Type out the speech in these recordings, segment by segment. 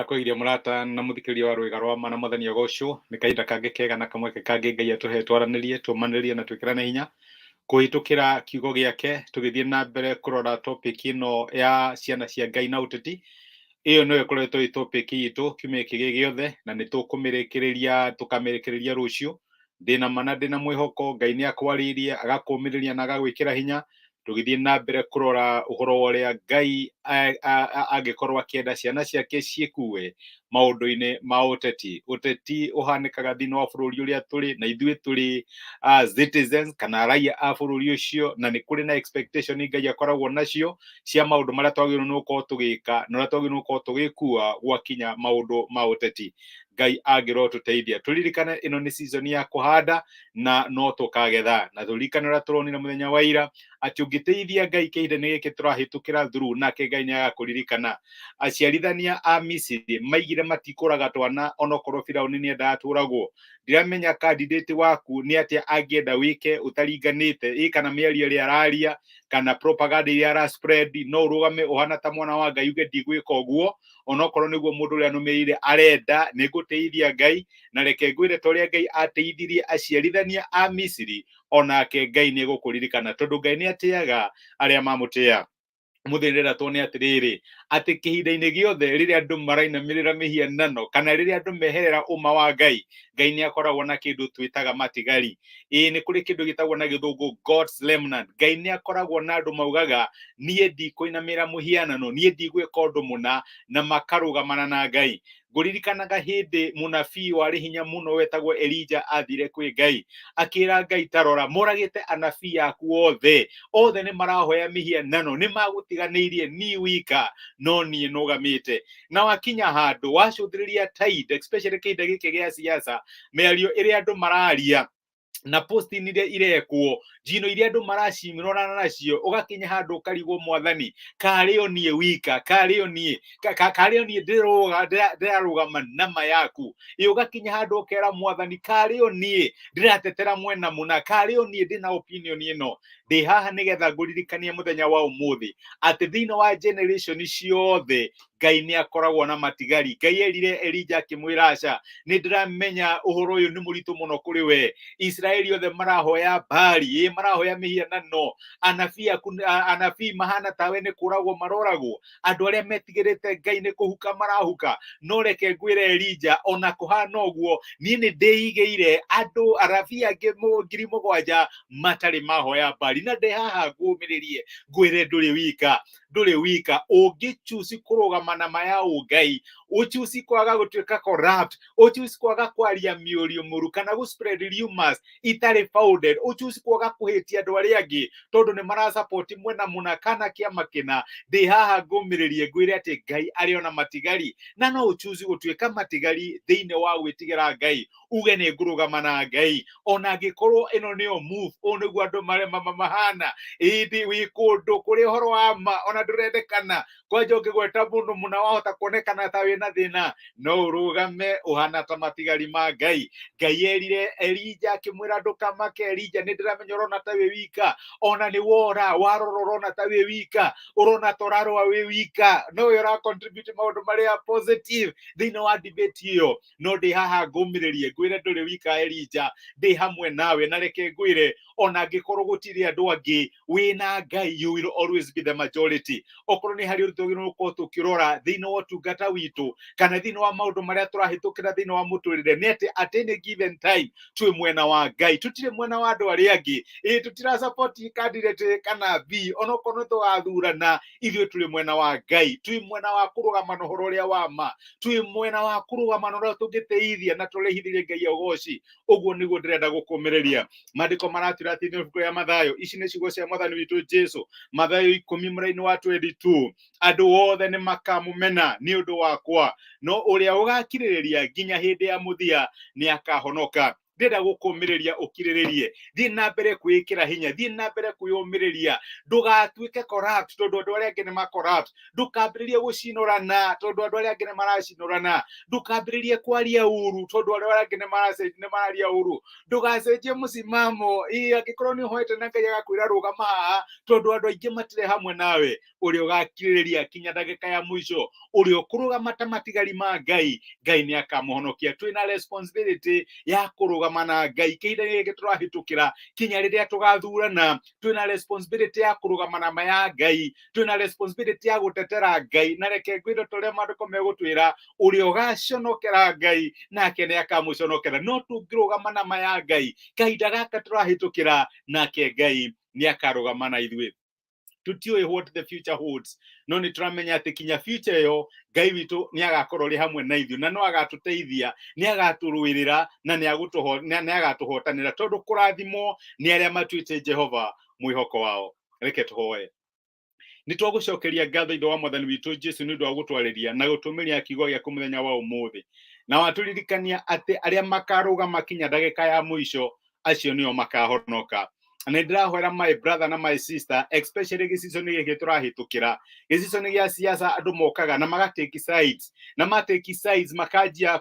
Ndakũgeithia mũrata na mũthikĩrĩria wa rwĩga rwa ma na mwathani agocwo. Nĩ kahinda kangĩ kega na kamweke kangĩ Ngai atũhe twaranĩrie, tũmanĩrie na twĩkĩrane hinya kũhĩtũkĩra kiugo gĩake tũgĩthiĩ na mbere kũrora topic ĩno ya ciana cia Ngai na ũteti. Ĩyo nĩyo ĩkoretwo ĩ topic itũ kiumia gĩkĩ gĩ gĩothe na nĩ tũkũmĩrĩkĩrĩria tũkamĩrĩkĩrĩria rũciũ. Ndĩna ma na ndĩna mwĩhoko Ngai nĩ akwarĩirie, agakũmĩrĩria na agagwĩkĩra hinya tũgĩthiĩ na mbere kũrora ũhoro wa ũrĩa Ngai angĩkorwo akĩenda ciana ciake ciĩkue maũndũ-inĩ ma ũteti. Ũteti ũhanĩkaga thĩinĩ wa bũrũri ũrĩa tũrĩ na ithuĩ tũrĩ citizens kana raia a bũrũri ũcio, na nĩ kũrĩ na expectation Ngai akoragwo nacio cia maũndũ marĩa twagĩrĩirwo nĩ gũkorwo tũgĩka na ũrĩa twagĩrĩirwo nĩ gũkorwo tũgĩkua gwakinya maũndũ ma ũteti. Ngai angĩrotũteithia tũririkane ĩno nĩ season ya kũhanda na no tũkagetha, na tũririkane ũrĩa tũronire mũthenya wa ira atĩ ũngĩteithia Ngai kĩhinda-inĩ gĩkĩ tũrahĩtũkĩra through, nake Ngai nĩ agakũririkana. Aciarithania a Misiri maigire matikũraga twana onokorwo Firauni nĩ endaga tũragwo. Ndiramenya candidate waku nĩ atĩa angĩenda wĩke ũtaringanĩte ĩ kana mĩario ĩrĩa araria kana propaganda iria ara spread, no ũrũgame ũhana ta mwana wa Ngai uge ndigwĩka ũguo onokorwo nĩguo mũndũ ũrĩa nũmĩrĩire arenda. Nĩ ngũtĩithia Ngai, na reke ngwĩre ta ũrĩa Ngai ateithirie aciarithania a Misiri, onake Ngai nĩ egũkũririkana, tondũ Ngai nĩ atĩaga arĩa mamũtĩa. Mũthĩ ndĩrenda tuone atĩrĩrĩ, atĩ kĩhinda-inĩ gĩothe rĩrĩa andũ marainamĩrĩra mĩhianano kana rĩrĩa andũ meherera ũma wa Ngai, Ngai nĩ akoragwo na kĩndũ twĩtaga matigari. Ĩĩ nĩ kũrĩ kĩndũ gĩtagwo na gĩthũngũ God's remnant. Ngai nĩ akoragwo na andũ maugaga niĩ ndikũinamĩra mũhianano, niĩ ndigwĩka ũndũ mũna, na makarũgamana na Ngai. Ngũririkanaga hĩndĩ mũnabii warĩ hinya mũno wetagwo Elija athire kwĩ Ngai akĩra Ngai, tarora moragĩte anabii aku othe, othe nĩ marahoya mĩhianano, nĩ magũtiganĩirie niĩ wika no niĩ nũgamĩte. Na wakinya handũ wacũthĩrĩria tide, especially kĩhinda gĩkĩ gĩa siasa, mĩario ĩrĩa andũ mararia na posting iria irekwo, njino iria andũ maracimĩrorana nacio, ũgakinya handũ ũkarigwo, mwathani, karĩ o niĩ wika, karĩ o niĩ, karĩ o niĩ ndĩrarũgama na ma yaku. Ĩ ũgakinya handũ ũkera mwathani, karĩ o niĩ ndĩratetera mwena mũna, karĩ o niĩ ndĩna opinion ĩno. Ndĩ haha nĩgetha ngũririkanie mũthenya wa ũmũthĩ atĩ thĩinĩ wa generation ciothe Ngai nĩ akoragwo na matigari. Ngai erire Elija akĩmwĩra, aca, nĩ ndĩramenya ũhoro ũyũ nĩ mũritũ mũno kũrĩ we. Isiraeli othe marahoya Baali, ĩ marahoya mĩhianano, anabii aku, anabii mahana tawe nĩ kũragwo maroragwo, andũ arĩa metigĩrĩte Ngai nĩ kũhuka marahuka. No reke ngwĩre Elija, ona kũhana ũguo, niĩ nĩ ndĩigĩire andũ anabii angĩ 7,000 matarĩ mahoya Baali, na ndĩ haha ngũmĩrĩrie ngwĩre ndũrĩ wika, ndũrĩ wika. Ũngĩchusi kũrũgama na ma ya ũngai, ũchusi kwaga gũtuĩka corrupt, ũchusi kwaga kwaria mĩũrio mũru kana gũ spread rumors itarĩ founded, ũchusi kwaga kũhĩtia andũ arĩa angĩ tondũ nĩ marasupport mwena mũna kana kĩama kĩna, ndĩ haha ngũmĩrĩrie ngwĩre atĩ Ngai arĩ ona matigari, na no ũchusi gũtuĩka matigari thĩinĩ wa gwĩtigĩra Ngai, uge nĩ ngũrũgama na Ngai ona angĩkorwo ĩno nĩyo move, ũũ nĩguo andũ mahana. Ĩndĩ wĩ kũndũ kũrĩ ũhoro wa ma ona ndũrendekana, kwanja ũngĩgweta mũndũ mũna wahota kuonekana ta wĩna thĩna, no ũrũgame ũhana ta matigari ma Ngai. Ngai erire Elija akĩmwĩra, ndũkamake Elija, nĩ ndĩramenya ũrona ta wĩ wika, ona nĩ wora warora ũrona ta wĩ wika, ũrona ta ũrarũa wĩ wika, no we ũra contribute maũndũ marĩa positive thĩinĩ wa debate ĩyo. No ndĩ haha ngũmĩrĩrie ngwĩre ndũrĩ wika Elija, ndĩ hamwe nawe, na reke ngwĩre ona angĩkorwo gũtirĩ andũ angĩ, wĩna Ngai, you will always be the majority. Okorwo nĩ harĩ ũndũ twagĩrĩirwo gũkorwo tũkĩrora thĩinĩ wa ũtungata witũ kana thĩinĩ wa maũndũ marĩa tũrahĩtũkĩra thĩinĩ wa mũtũrĩre, nĩ atĩ at any given time twĩ mwena wa Ngai, tũtirĩ mwena wa andũ arĩa angĩ. Ĩ tũtira support candidate A kana B, onokorwo nĩ tũgathurana, ithuĩ tũrĩ mwena wa Ngai, twĩ mwena wa kũrũgama na ũhoro ũrĩa wa ma, twĩ mwena wa kũrũgama na ũrĩa tũngĩteithia na tũrehithĩrie Ngai ũgoci. Ũguo nĩguo ndĩrenda gũkũmĩrĩria. Maandĩko maratwĩra atĩ thĩinĩ wa ibuku rĩa Mathayo, ici nĩ ciugo cia mwathani witũ Jesu, Mathayo 10 mũraini wa 22, andũ othe nĩ makamũmena nĩ ũndũ wakwa, no ũrĩa ũgakirĩrĩria nginya hĩndĩ ya mũthia nĩ akahonoka. Ndĩrenda gũkũmĩrĩria ũkirĩrĩrie, thiĩ na mbere kwĩĩkĩra hinya, thiĩ na mbere kwĩyũmĩrĩria, ndũgatuĩke corrupt tondũ andũ arĩa angĩ nĩ ma corrupt, ndũkambĩrĩrie gũcinorana tondũ andũ arĩa angĩ nĩ maracinorana, ndũkambĩrĩrie kwaria ũru tondũ andũ arĩa angĩ nĩ mararia ũru, ndũgacenjie mũsimamo. Ĩ angĩkorwo nĩ ũhoete na Ngai agakwĩra rũgama haha tondũ andũ aingĩ matirĩ hamwe nawe, ũrĩa ũgakirĩrĩria kinya ndagĩka ya mũico, ũrĩa ũkũrũgama ta matigari ma Ngai, Ngai nĩ akamũhonokia. Twĩna responsibility ya kũrũgama na Ngai kĩhinda gĩkĩ tũrahĩtũkĩra kinya rĩrĩa tũgathurana. Twĩna responsibility ya kũrũgama na ma ya Ngai, twĩna responsibility ya gũtetera Ngai. Na reke ngwĩre ta ũrĩa maandĩko megũtwĩra, ũrĩa ũgaconokera Ngai nake nĩ akamũconokera. No tũngĩrũgama na ma ya Ngai kahinda gaka tũrahĩtũkĩra, nake Ngai nĩ akarũgama na ithuĩ. Tũtiũĩ what the future holds, no nĩ tũramenya atĩ kinya future ĩyo Ngai witũ nĩ agakorwo arĩ hamwe na ithuĩ, na no agatũteithia, nĩ agatũrũĩrĩra, na nĩ agatũhotanĩra, tondũ kũrathimwo nĩ arĩa matuĩte Jehova mwĩhoko wao. Reke tũhoe. Nĩ twagũcokeria ngatho, Ithe wa Mwathani witũ Jesu, nĩ ũndũ wa gũtwarĩria na gũtũmĩria kiugo gĩaku mũthenya wa ũmũthĩ, na watũririkania atĩ arĩa makarũgama kinya ndagĩka ya mũico, acio nĩo makahonoka. Na ndĩrahoera my brother na my sister, especially gĩcicio-inĩ gĩkĩ tũrahĩtũkĩra, gĩcicio-inĩ gĩa siasa, andũ mokaga na magatake sides, na matake sides makanjia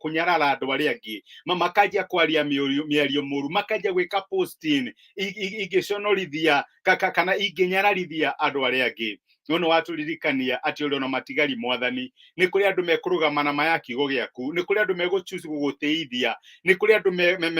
kũnyarara andũ arĩa angĩ, makanjia kwaria mĩario mũru, makanjia gwĩka posting ingĩconorithia kana ingĩnyararithia andũ arĩa angĩ. No nĩ watũririkania atĩ ũrĩ ona matigari, Mwathani, nĩ kũrĩ andũ mekũrũgama na ma ya kiugo gĩaku, nĩ kũrĩ andũ megũchoose gũgũtĩithia, nĩ kũrĩ andũ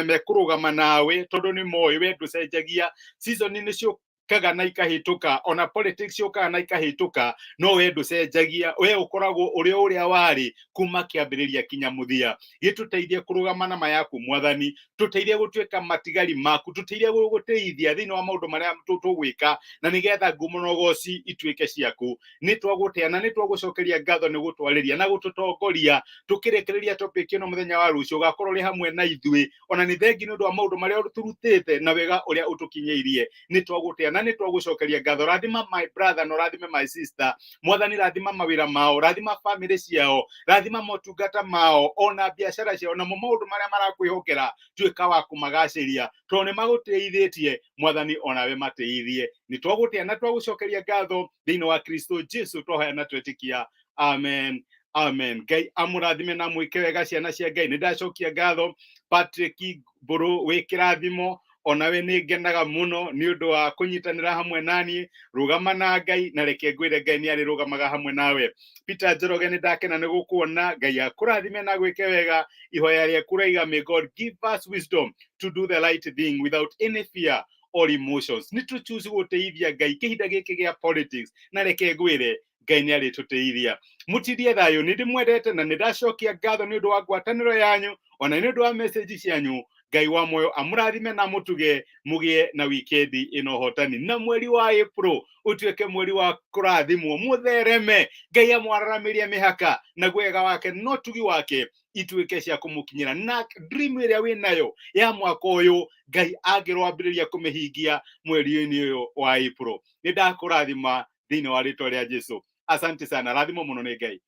mekũrũgama nawe tondũ nĩ moĩ we ndũcenjagia. Season nĩ ciũkaga na ikahĩtũka, ona politics ciũkaga na ikahĩtũka, no we ndũcenjagia, we ũkoragwo ũrĩ o ũrĩa warĩ kuma kĩambĩrĩria kinya mũthia. Gĩtũteithie kũrũgama na ma yaku, Mwathani, tũteithie gũtuĩka matigari maku, tũteithie gũgũtĩithia thĩinĩ wa maũndũ marĩa tũgwĩka, na nĩgetha ngumo na ũgoci ituĩke ciaku. Nĩ twagũtĩa na nĩ twagũcokeria ngatho nĩ gũtwarĩria na gũtũtongoria tũkĩrĩkĩrĩria topic ĩno. Mũthenya wa rũciũ ũgakorwo ũrĩ hamwe na ithuĩ. Ona nĩ thengi nĩ ũndũ wa maũndũ marĩa tũrutĩte na wega ũrĩa ũtũkinyĩirie. Nĩ twagũtĩa na nĩ twagũcokeria ngatho. Rathima my brother na ũrathime my sister, Mwathani. Rathima mawĩra mao, rathima famĩlĩ ciao, rathima motungata mao, ona biacara ciao, namo maũndũ marĩa marakwĩhokera, tuĩka wa kũmagacĩria tondũ nĩ magũtĩithĩtie, Mwathani, onawe matĩithie. Nĩ twagũtĩa na twagũcokeria ngatho thĩinĩ wa Kristo Jesu twahoya na twetĩkia, amen, amen. Ngai amũrathime na mwĩke wega, ciana cia Ngai. Nĩ ndacokia ngatho. Patrick Mbũrũ, wĩ kĩrathimo, onawe nĩ ngenaga mũno nĩ ũndũ wa kũnyitanĩra hamwe naniĩ. Rũgama na Ngai, na reke ngwĩre Ngai nĩ arĩrũgamaga hamwe nawe. Peter Njoroge, nĩ ndakena nĩ gũkuona. Ngai akũrathime na gwĩke wega. Ihoya rĩaku raiga, "May God give us wisdom to do the right thing without any fear or emotions." Nĩ tũchoose gũtĩithia Ngai kĩhinda gĩkĩ gĩa politics, na reke ngwĩre Ngai nĩ arĩtũteithia. Mũtindie thayũ, nĩ ndĩmwendete na nĩ ndacokia ngatho nĩ ũndũ wa ngwatanĩro yanyu, ona nĩ ũndũ wa message cianyu. Ngai wa muoyo amũrathime na mũtuge, mũgĩe na wikendi ĩno ũhotani, na mweri wa April ũtuĩke mweri wa kũrathimwo, mũthereme. Ngai amwararamĩrie mĩhaka, naguo wega wake no tugi wake ituĩke cia kũmũkinyĩra, na dream ĩrĩa wĩ nayo ya mwaka ũyũ, Ngai angĩrwambĩrĩria kũmĩhingia mweri-inĩ ũyũ wa April. Nĩ ndakũrathima thĩinĩ wa rĩtwa rĩa Jesu. Asante sana, rathimo mũno nĩ Ngai.